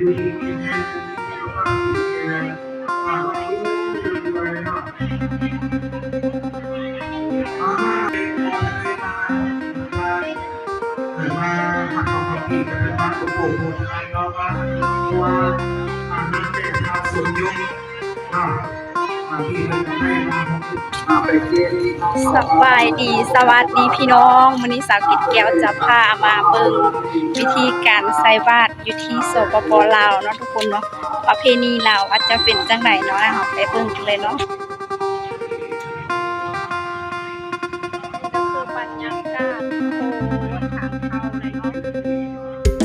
ສະບາຍດີ ສະຫວັດດີພີ່ນ້ອງ, ມື້ນີ້ສາວກິດແກ້ວຈະພາມາເບິ່ງວິທີການໃສ່ບາດຢູ່ທີ່ ສປປ ລາວເນາະທຸກຄົນເນາະ, ປະເພນີລາວວ່າຈະເປັນຈັ່ງໃດເນາະ, ເຮົາໄປເບິ່ງກັນເລີຍເນາະ. ນີ້ກໍຄືບັນຍາກາດຂອງທາງເຂົ້າເລີຍເນາະ.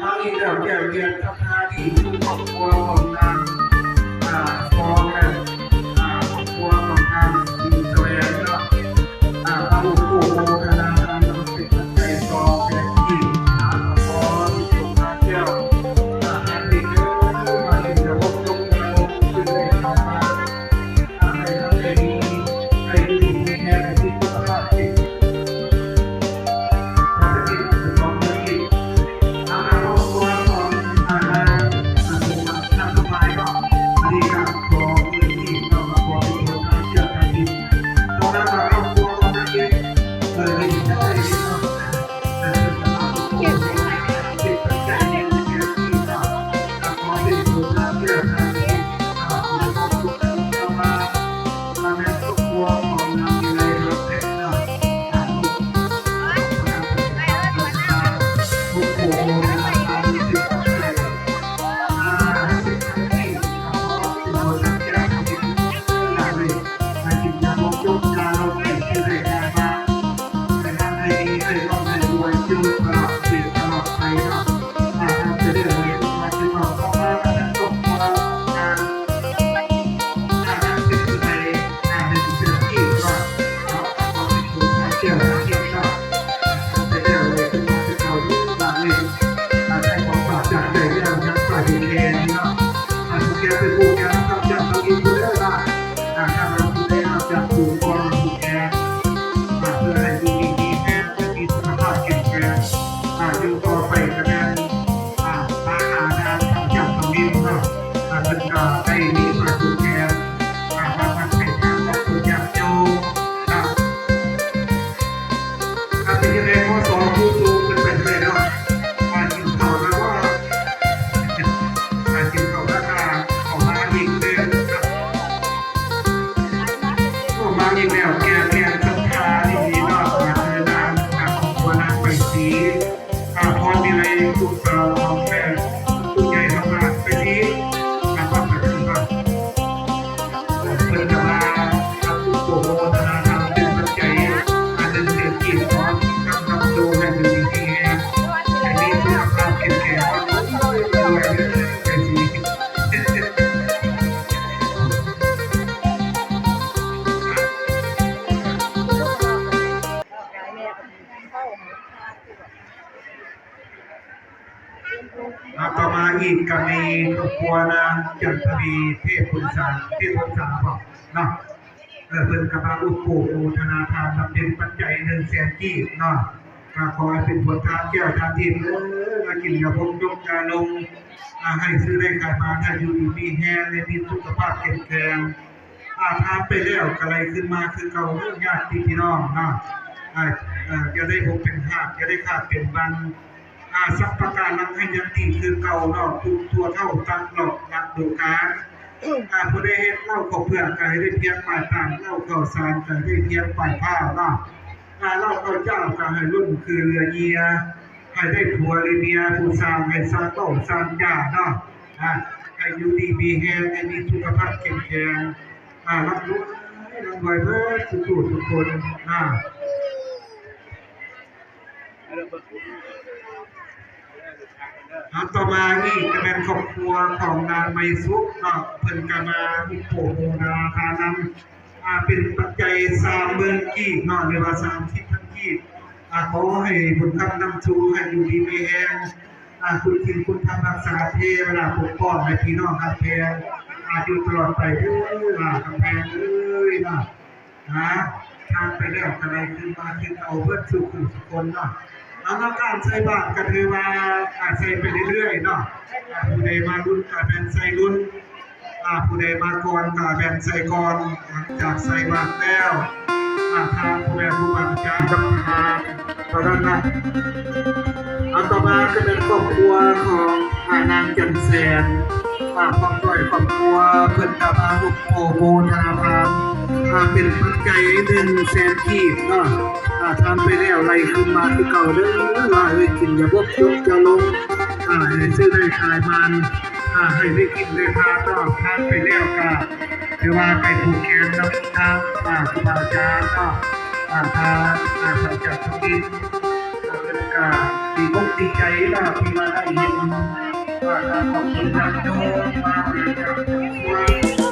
ມາອີກແລ້ວ ແກ້ວ ແກ້ວ ທັກທາຍດີ ຄອບຄົວຂອງນາງ ອ່າ ພໍແລ້ວ ອ່າ ຄອບຄົວຂອງນາງ ສີສະແຫວງເນາະ ອ່າ ອະນຸໂມທະນາບຸນເປັນປັດໄຈສອງແລະ ທີ່ ອ່າ ຂໍສົ່ງມາແກ້ວ ອ່າ ໃຫ້ເດີ ມາເຫັນລະບົບລົງ ຂຶ້ນໄດ້ ອີກກໍມີຄອບຄົວນາງຈັນທະວີ ເທບບຸນສາ ເທບບຸນສາບໍເນາະ ເອີ ເພິ່ນກໍມາອຸປະໂມທະນາທານນຳເປັນປັດໄຈໜຶ່ງແສນກີບເນາະ ກໍຂໍໃຫ້ເປັນຜົນທາງແກ້ວທາງທິບເດີ ມາກິນຢາບົງຢົກຢາລົງ ອາ ໃຫ້ຊື້ໄດ້ຂາຍມາ ໃຫ້ຢູ່ດີມີແຮງ ໃຫ້ມີສຸຂະພາບເຂັ້ມແຂງ ອາ ທານໄປແລ້ວກໍໄຫຼຄືນມາຄືເກົ່າເດີ ຍາດຕິພີ່ນ້ອງເນາະ ອາ ເອີ ຢ່າໄດ້ບົກເປັນຫາກ ຢ່າໄດ້ຂາດເປັນບັງ ອາ ສັບປະການນຳໃຫ້ຍັງດີຄືເກົ່າເນາະ ທຸກທົ່ວເທົ່າຕະຫຼອດລະດູການ ອາ ຜູ້ໃດເຮັດເຫຼົ້າເຂົ້າເປືອກກໍໃຫ້ໄດ້ພຽງປາຍຕັງ ເຫຼົ້າເຂົ້າສານກໍໃຫ້ໄດ້ພຽງປາຍພ້າວເນາະ ອາ ເຫຼົ້າເຂົ້າເຈົ້າກໍໃຫ້ລົ້ນຄືເຫຼືອເຫຍື່ອ ໃຫ້ໄດ້ຜົວຫຼືເມຍຜູ້ຊ່າງໃຫ້ຊ່າງເວົ້າຊ່າງຈາເນາະ ອາ ໃຫ້ຢູ່ດີມີແຮງ ໃຫ້ມີສຸຂະພາບເຂັ້ມແຂງ ອາ ລ່ຳລວຍ ລ່ຳລວຍເບິດທຸກຜູ້ທຸກຄົນ ອາ ອາ ຕໍ່ມານີ້ກໍແມ່ນຄອບຄົວຂອງນາງໄມສຸກເນາະ ເພິ່ນກໍມາອຸປະໂມທະນາທານນຳ ອາ ເປັນປັດໄຈສາມໝື່ນກີບເນາະ ຫຼືວ່າສາມສິບພັນກີບ ອາ ຂໍໃຫ້ບຸນຄ້ຳນຳຊູ ໃຫ້ຢູ່ດີມີແຮງ ອາ ຄຸນສິນຄຸນທຳຮັກສາເທວະດາປົກປ້ອງໃຫ້ພີ່ນ້ອງຮັກແພງ ອາ ຢູ່ຕະຫຼອດໄປເດີ ອາ ກຳແພງເອີຍເນາະ ອາ ທານໄປແລ້ວກໍໄດ້ຄືນມາຄືເກົ່າເບິດສູ່ຜູ້ທຸກຄົນເນາະ ອາ ການໃສ່ບາດກໍຖືວ່າ ອາ ໃສ່ໄປເລື້ອຍໆເນາະ ອາ ຜູ້ໃດມາລຸ້ນກໍແມ່ນໃສ່ລຸ້ນ ອາ ຜູ້ໃດມາກ່ອນກໍແມ່ນໃສ່ກ່ອນ ຫຼັງຈາກໃສ່ບາດແລ້ວ ອາ ທາງພໍ່ແມ່ຄູບາອາຈານກັບທາງ ເທົ່ານັ້ນນະ ອັນຕໍ່ມາກໍແມ່ນຄອບຄົວຂອງ ອາ ນາງຈັນແສນ ອາ ພ້ອມດ້ວຍຄອບຄົວ ເພິ່ນກໍມາຮ່ວມໂປຣໂມທະນາທານ ອາ ເປັນປັດໄຈໜຶ່ງແສນກີບເນາະ ອາ ທານໄປແລ້ວໄລ່ຄືນມາຄືເກົ່າເດີ ວ່າເອີຍ ກິນຢ່າບົກ ຢົກຢ່າລົງ ອາ ໃຫ້ຊື້ໄດ້ຂາຍມານ ອາ ໃຫ້ໄດ້ກິນໄດ້ທານເນາະ ທານໄປແລ້ວກໍ ຖືວ່າໄປຜູກແຂນນຳທາງ ອາ ຄູບາອາຈານເນາະ ອາ ທາງ ອາ ພະອາຈານທອງອິນ ເພິ່ນກະດີອົກດີໃຈເນາະ ທີ່ວ່າໄດ້ເຫັນ ອາ ຂອບຄຸນຍາດໂຍມມາຈາກທົ່ວ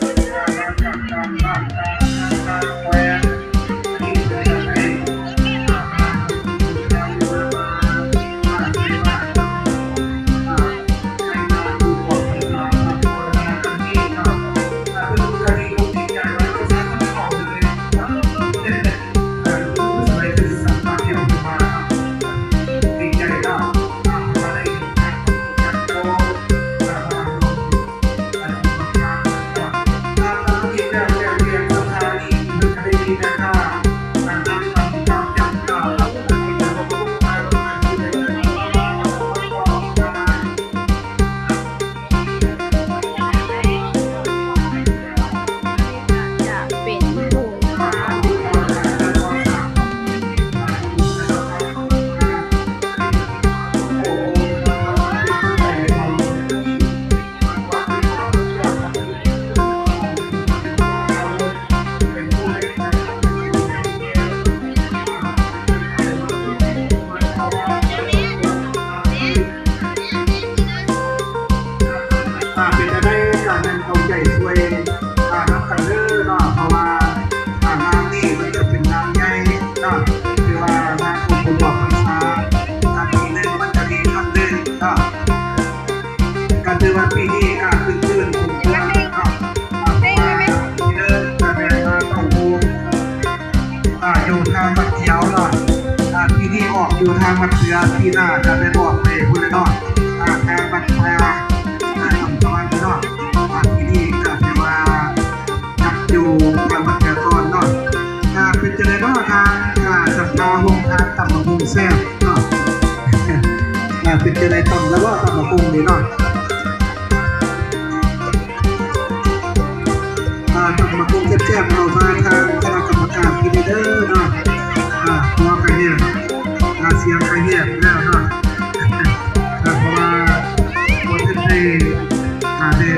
ອາ ຈາກຕ່າງບ້ານຕ່າງເມືອງຕ່າງແຂວງ ທີ່ເພິ່ນໄດ້ ອາ ມາ ອ່າ ເປັນຈັ່ງໃດກໍແມ່ນເອົາໃຈຊ່ວຍ ອ່າ ນຳກັນເດີເນາະ ເພາະວ່າ ອ່າ ງານນີ້ມັນກໍເປັນງານໃຫຍ່ເນາະ ຄືວ່າງານບຸນອອກພັນສາ ອ່າ ປີໜຶ່ງມັນກໍມີຄັ້ງໜຶ່ງເນາະ ກໍຖືວ່າປີນີ້ກໍຄຶກຄື້ນສົມຄວນເນາະ ອ່າ ເພາະວ່າປີໜຶ່ງກໍແມ່ນມາເຕົ້າໂຮມ ອ່າ ຢູ່ທາງວັດຂຽວເນາະ ອ່າ ປີນີ້ອອກຢູ່ທາງວັດເສືອ ປີໜ້າກໍແມ່ນອອກໄປພຸ້ນແຫຼະເນາະ ອ່າ ທາງວັດປ່າ ອ່າ ຄຳສະຫວັນເນາະ ອ່າ ປີນີ້ກໍຖືວ່າຈັດຢູ່ທາງວັດເສືອກ່ອນເນາະ ອ່າ ເປັນຈັ່ງໃດເນາະ ທາງ ອ່າ ສັດທາໂຮງທານຕຳບັກຫຸ່ງແຊບເນາະ ອ່າ ເປັນຈັ່ງໃດ ຕຳແລ້ວບໍ່ ຕຳບັກຫຸ່ງນີ້ເນາະ? ອ່າ ຕຳບັກຫຸ່ງແຊບໆ ເອົາມາທາງຄະນະກຳມະການທີ່ນີ້ເດີເນາະ ອ່າ ຫົວກະແຫ້ງ ອ່າ ສຽງກະແຫ້ງແລ້ວເນາະ ອ່າ ເພາະວ່າບໍ່ທັນໄດ້ ອ່າ ໄດ້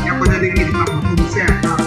ຍັງບໍ່ທັນໄດ້ກິນຕຳບັກຫຸ່ງແຊບເນາະ